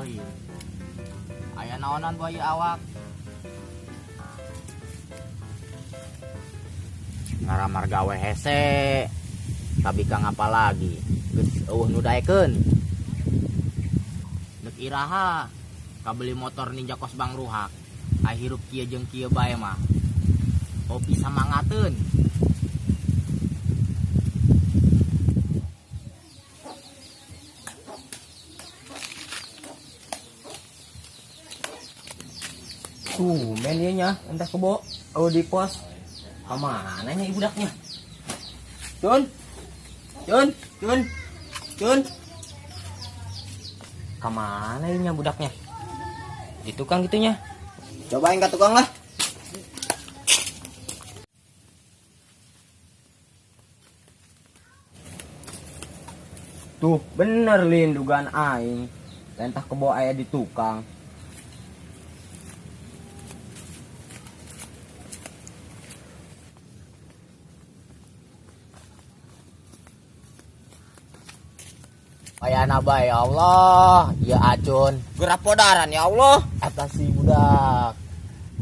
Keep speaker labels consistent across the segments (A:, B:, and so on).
A: Lain. Aya naonan buaya awak. Ngaramar gawe hese. Tapi kang apa lagi? Geus eueuh nu daekeun. Deuk iraha kabeli motor Ninja kos Bang Ruhak. Ai hirup kieu jeung kieu bae mah. Opi samangateun.
B: Tuh, men ieu nya, entah kebo, oh di pos. Kamana nya ibu budaknya? Cun. Cun, Cun. Cun. Kamana ieu nya budaknya? Di tukang gitunya.
C: Cobain ke tukang lah.
B: Tuh, bener lin dugaan aing. Lentah kebo aya di tukang.
A: Ayana bae ya Allah, ya acun.
B: Gerak podaran ya Allah.
A: Eta si budak.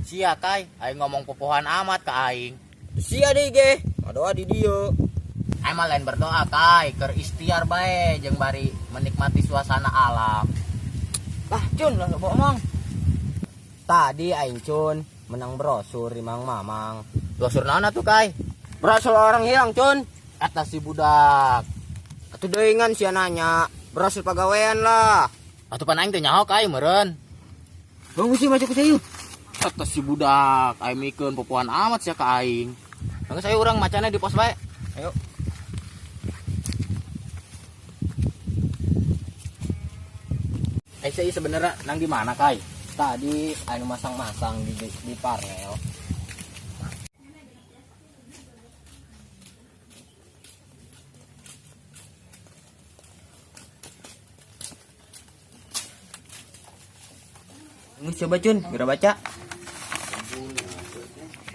A: Sia kai, aing ngomong popohan amat ka aing.
B: Sia deui ge, ngadoa di dieu.
A: Aing mah lain berdoa kai, keur ikhtiar bae jeung bari menikmati suasana alam.
B: Lah cun, lah bohong. Tadi aing cun menang brosur di Mang Mamang.
A: Brosur naon atuh kai?
B: Brosur orang hilang cun.
A: Eta si budak.
B: Atuh deungan sia nanya, brosur pagawean lah.
A: Atuh pan aing teu nyaho kai meureun.
B: Bang sih maca ku sayu.
A: Eta si budak, aing mikeun popohan amat sia ka aing. Bang saya urang macana di pos bae.
B: Ayo.
A: Eh, sebenarnya nang di mana kai?
B: Tadi anu masang-masang di parel. Ini coba cun, geura baca.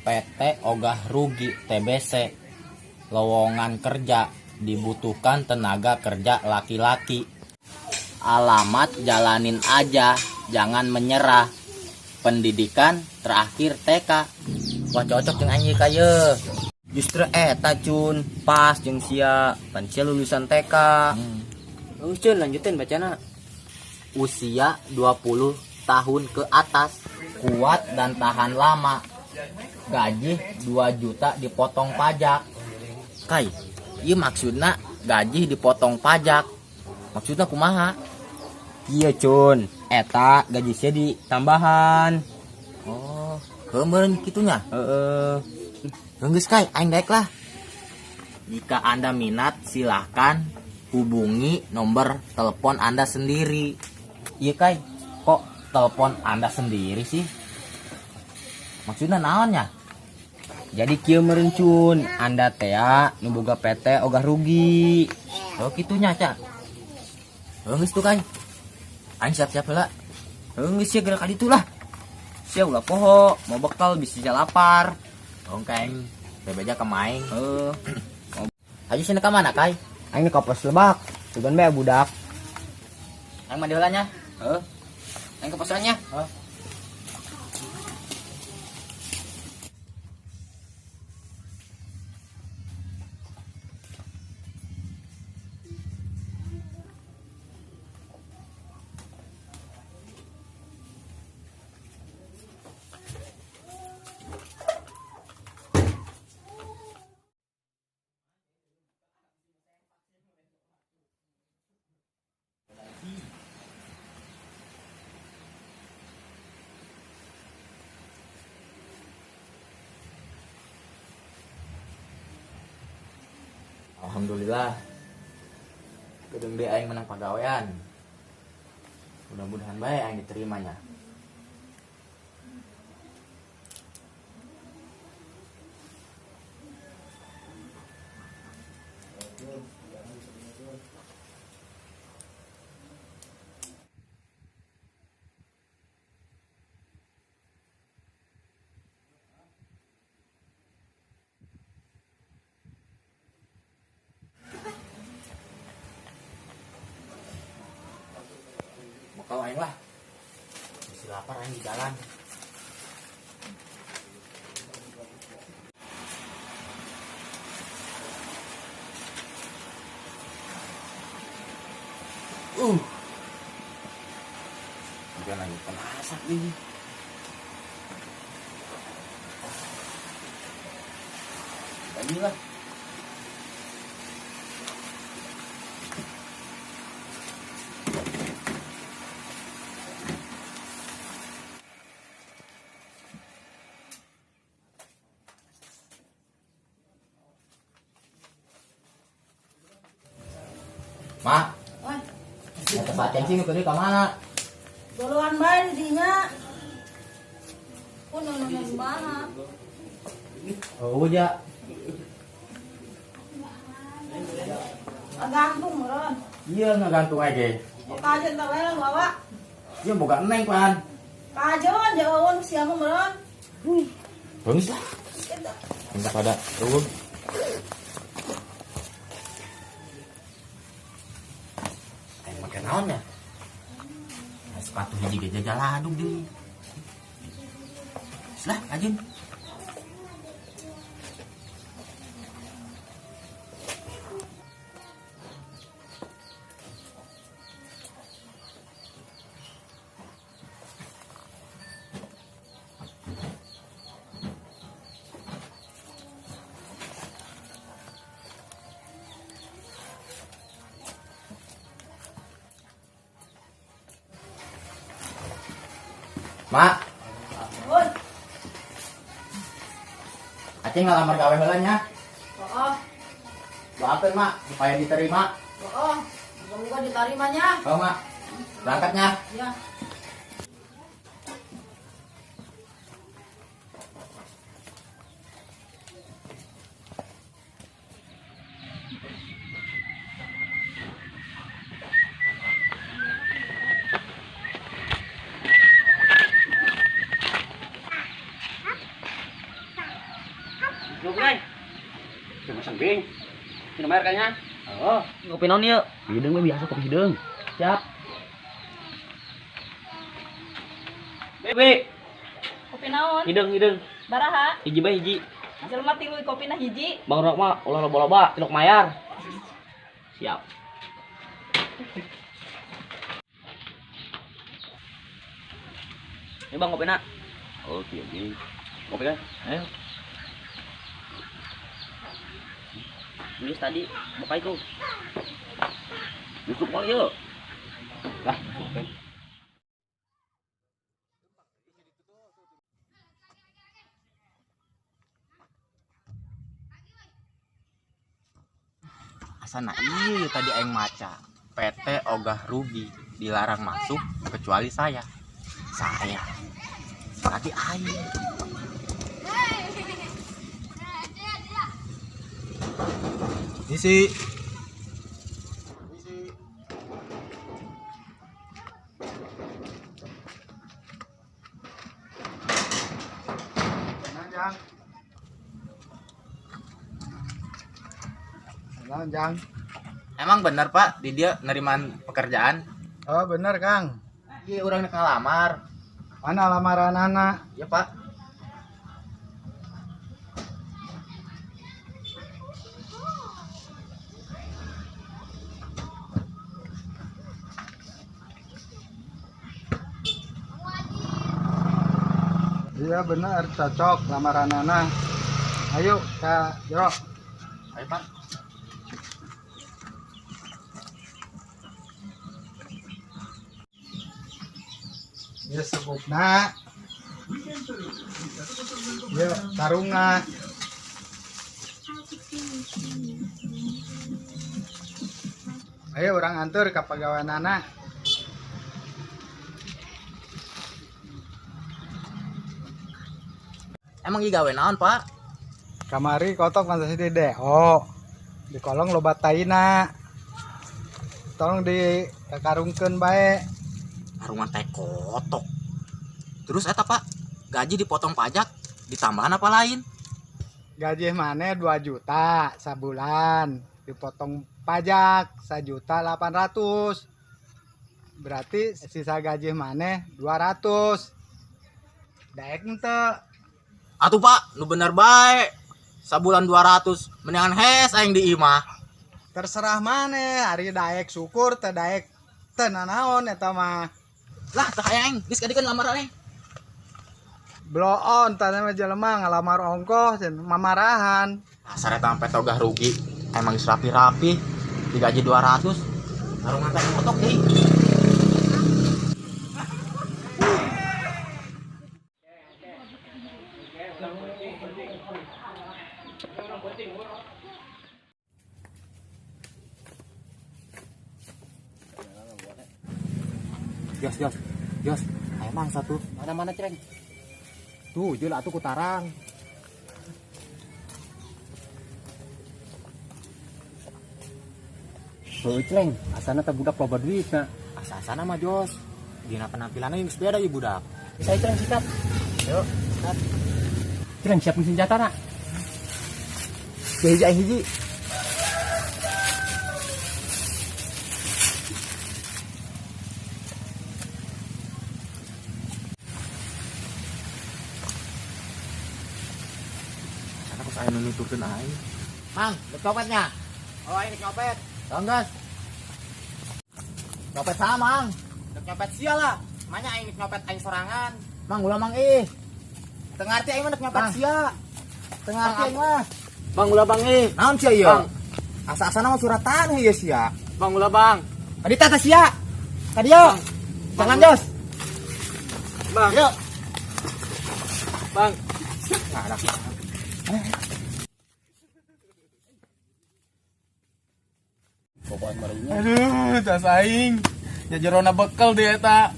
A: PT Ogah Rugi TBC lowongan kerja dibutuhkan tenaga kerja laki-laki. Alamat jalanin aja, jangan menyerah. Pendidikan terakhir TK. Wah cocok jeung anjing ka ye.
B: Justru eta cun, pas jeung sia, pan sia lulusan TK. Bagus cun, lanjutin bacana.
A: Usia 20 tahun ke atas, kuat dan tahan lama. Gaji 2 juta dipotong pajak. Kai, ieu maksudna gaji dipotong pajak. Maksudna kumaha?
B: Iya cun, eta gaji sia ditambahan.
A: Oh, keumeun kitunya.
B: Heeh.
A: Geus kai, aing daek lah. Jika Anda minat, silahkan hubungi nomor telepon Anda sendiri. Iya kai, kok telepon Anda sendiri sih? Maksudnya naonnya?
B: Jadi kieu meureun cun, Anda tea nu boga PT ogah rugi.
A: Oh kitunya, Cak. Geus tuh kai. Aing siap-siap heula.
B: Heuh geus sia geura ka ditu lah. Sia ulah poho, mau bekal bisi sia lapar.
A: Oh kaing, bebeja ka maing.
B: Heuh.
A: Ayo sini ka mana kai?
B: Aing ka pos lebak. Sugan bae budak.
A: Aing mandi heula nya.
B: Heuh. Aing ke posannya.
A: Heuh. Alhamdulillah. Gedung deui aing menang pagawean. Mudah-mudahan bae aing diterimanya. Wortel aing lah. Masih lapar aing di jalan. Uh. Bukan lagi pemasak nih. Lagi lah. Ma,
D: Wah,
A: kata Pak Cengsi nu ka mana?
D: duluan bae di dinya. Pun nu mana?
A: Oh, ja.
D: Gantung meureun.
A: Iya ngagantung aja.
D: Kajeun teh wae bawa.
A: Iya boga neng pan.
D: Kajeun jauh sia mah meureun.
A: Bagus lah. Minta pada eueuh. Aing make naon ya? Nah, sepatu hiji ge jajaladug deui. Geus lah, ajin. Mak,
D: Woi,
A: Aceh ngalamar gawe heula nya.
D: oh,
A: Doakeun, Mak, supaya diterima.
D: oh, moga-moga ditarimanya.
A: Oh, Mak. Berangkatnya.
D: Ya.
B: Lu Bray. Cuma sembing. Sini bayar kayaknya. Oh, ngopi naon ieu?
E: Hidung mah biasa kopi hidung.
B: Siap. Bebe,
F: Kopi naon?
B: hidung hidung.
F: Baraha.
B: Hiji bae hiji.
F: Jelema tilu kopina hiji.
B: Bang Rok mah ulah loba-loba, tilok mayar. Siap. Ini bang kopi nak.
E: Oke, oke. Kopi kan?
B: Ayo. Nulis tadi, buka itu.
E: Cukup kali yuk.
B: Lah, oke.
A: Asana iya tadi aing maca. PT Ogah Rugi dilarang masuk kecuali saya. Saya. Berarti aing. Isi.
G: Jang. Naon, Jang?
A: Emang bener Pak, di dia nerimaan pekerjaan?
G: Oh, bener, Kang.
A: Iya, orang nek ngalamar.
G: Mana lamaran anak?
A: Iya, Pak.
G: Iya, bener, cocok lamaran anak. Ayo, ke jero.
A: Ayo, Pak.
G: Iya, sebutna. Iya, sarungna. Ayo orang antur ke pegawai anak.
A: Emang ieu gawe naon, Pak?
G: Kamari kotok pantas di DO. Di kolong loba taina. Tolong di kakarungkeun bae.
A: Karungan teh kotok. Terus eta, Pak, gaji dipotong pajak, ditambahan apa lain?
G: Gaji mana 2 juta sabulan dipotong pajak 1.800.000. Berarti sisa gaji maneh 200. Daek henteu?
A: Atuh Pak, nu bener bae. Sabulan 200, mendingan hes aing di imah.
G: Terserah maneh, ari daek syukur, teu daek teu nanaon eta mah.
A: Lah, teu hayang aing, geus kadikeun lamar aing.
G: Bloon tah mah jelema ngalamar ongkoh mamarahan.
A: Asar eta sampe togah rugi, emang geus rapi-rapi, digaji 200, karungan teh kotok deui. Jos, jos, jos, ayo mangsa tuh.
B: Mana-mana Cireng.
A: Tuh, jul atuh kutarang.
B: Heuh Cireng, asana teh budak loba duitna.
A: Asa-asana mah jos. Dina penampilannya geus beda ieu budak.
B: Bisa Cireng sikat.
A: Yuk, sikat.
B: Cireng siapin senjata na.
A: Ya hiji aing hiji. Karena kok saya nuturkeun aing. Mang, dek copetnya.
C: Oh, ini nyopet.
A: Tong gas. Copet sama, Mang.
C: Dek nyopet sia lah. Manya aing dek nyopet aing sorangan.
A: Mang ulah mang ih.
C: Teu ngarti aing mah dek nyopet
A: Mang.
C: sia. Teu ngarti aing mah.
B: Bang ulah bang ih.
A: Naon sia ieu?
B: Bang.
A: Asa-asana mah surat tanah ieu sia.
B: Bang ulah bang.
A: Tadi tata sia. Tadi yo. Jangan jos.
B: Bang.
A: Yuk.
B: Bang.
A: Nggak ada.
H: Aduh, tas aing. Ya jerona bekel dia eta.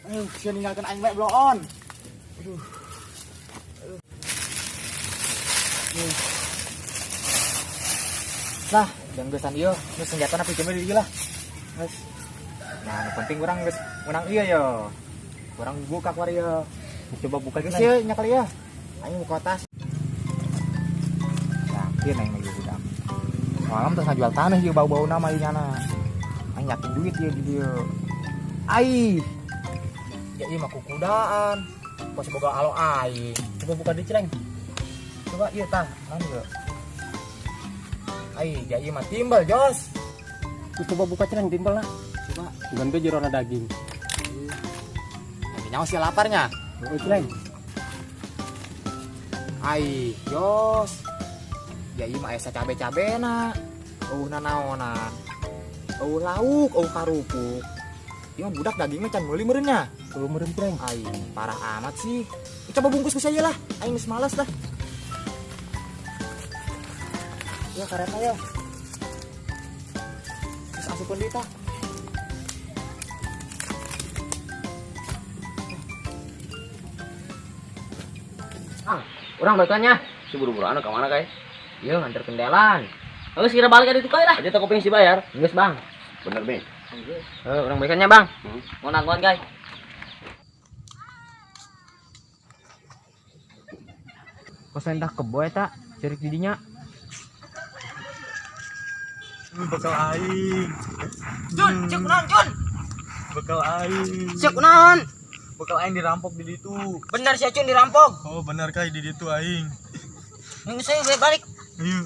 A: Aduh, sia ninggalkeun aing bae bloon. Aduh. Aduh. Lah, jangan geusan ieu, geus senjatana pikeun di dieu lah. Geus. Nah, nu penting urang geus menang ieu yo. Urang buka kuari ieu.
B: Coba buka
A: Geus ieu nya kali ya. Aing buka tas. Yakin aing mah ieu budak. Semalam terus ngajual tanah ieu bau-bau nama ieu nyana. Aing yakin duit ieu di dieu. Ai. Ya ieu mah kukudaan. Pos boga alo aing.
B: Coba buka di Cireng.
A: Coba ieu tah, naon ieu? Ai, ya ieu mah timbel, Jos.
B: Coba buka Cireng timbel lah.
A: Coba.
B: Bukan ge jerona daging.
A: Yang nyawa sih laparnya.
B: Heuh Cireng.
A: Ai, Jos. Ya ieu mah aya cabe-cabena. Eueuh nanaonan. Eueuh lauk, eueuh karupuk. Ieu mah budak dagingnya can meuli meureun nya.
B: Heueuh meureun Cireng.
A: Ai, parah amat sih. Coba bungkus geus aja lah. Aing geus males lah. Ya kareta ya. Terus asupkeun deui tah.
B: Ang, urang balikannya.
E: Si buru-buru anu ka mana kai?
B: Ieu nganter kendelan. Geus kira balik ka ditu lah.
E: Aja toko ping si bayar.
B: Geus, Bang.
E: Bener, Be.
B: Heuh, urang balikannya, Bang. Mau nangguan, guys. Kos entah kebo eta, cerik di dinya.
H: Bekal aing.
B: Jun, cek naon, Jun?
H: Bekal aing.
B: Cek naon?
H: Bekal aing dirampok di ditu.
B: Bener sih Jun dirampok.
H: Oh, bener kai di ditu aing.
B: Ini saya balik.
H: Iya.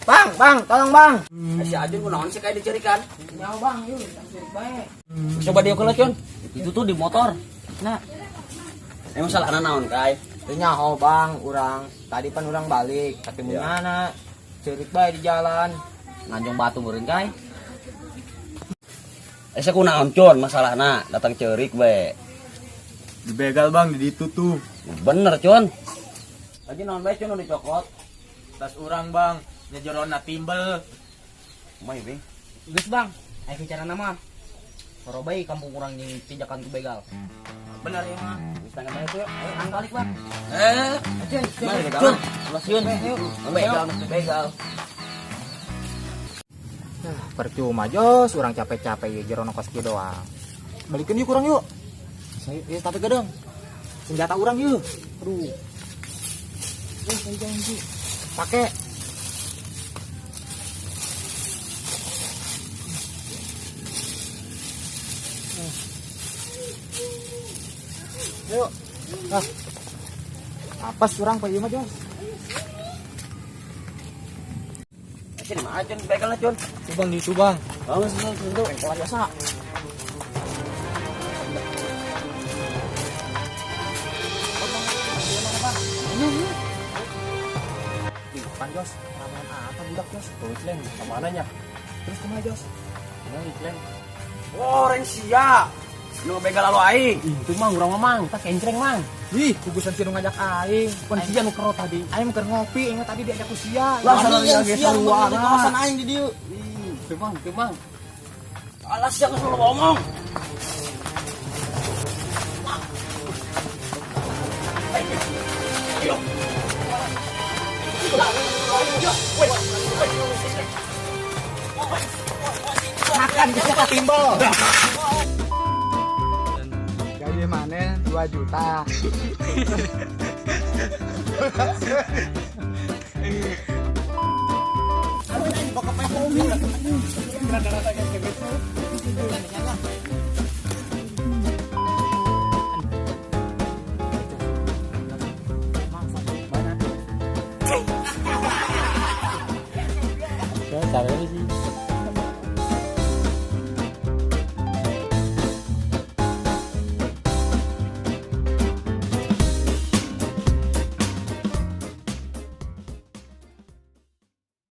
B: Bang, bang, tolong bang.
E: Si Ajun kunaon sih kayak dicarikan?
B: Nyawa bang, yuk, cerik bae.
E: Coba dia keula, Cun.
B: Itu tuh di motor. Nah,
E: Emang salah naon kai?
B: teu nyaho bang, urang tadi pan urang balik, ketemu mana? Cerik bae di jalan. Nganjong batu meureun kai.
E: Eh kunaon Cun masalahna datang ceurik we.
H: Dibegal bang di ditu tuh.
E: Bener Cun. Lagi naon bae Cun nu dicokot?
H: Tas urang bang, nyejerona timbel.
E: Kumaha be?
B: Geus bang, ayo bicara nama.
A: Korobai kampung urang jeung pijakan ku begal.
E: Benar ya mah. Geus tangga bae tuh.
A: Ayo ang balik, Bang.
E: Eh,
A: Begal. Sieun. Begal, begal. Percuma Jos, urang capek-capek ieu jero kos kieu doang. Balikeun yuk urang yuk. Saya ieu tapi gedeng. Senjata urang yuk. Aduh. Pake. Yuk. Ah. Apa surang Pak ieu mah Jos?
E: Cun, mana Cun begalna Cun?
H: Subang di Subang.
E: Oh, sini sini.
A: Pengkolan biasa. Di depan Jos, ramean apa budak Jos?
H: Tuh Cleng, kemana nya?
A: Terus kemana Jos?
H: Kemana Cleng?
E: Oh, reng sia. Nu begal lalu aing.
H: Ih, itu mah urang mah mang, tah kencreng mang. Ih, kugusan si nu ngajak aing. Pon sia nu kero tadi.
A: Aing keur ngopi, ingat tadi diajak ku sia.
E: Lah, salah lagi sarua.
A: Di kawasan aing di dieu.
H: Ih, itu mang, itu mang.
E: Alas sia geus lu ngomong.
A: Makan bisa katimbel.
G: Gaji mana 2 juta.
H: Caranya sih.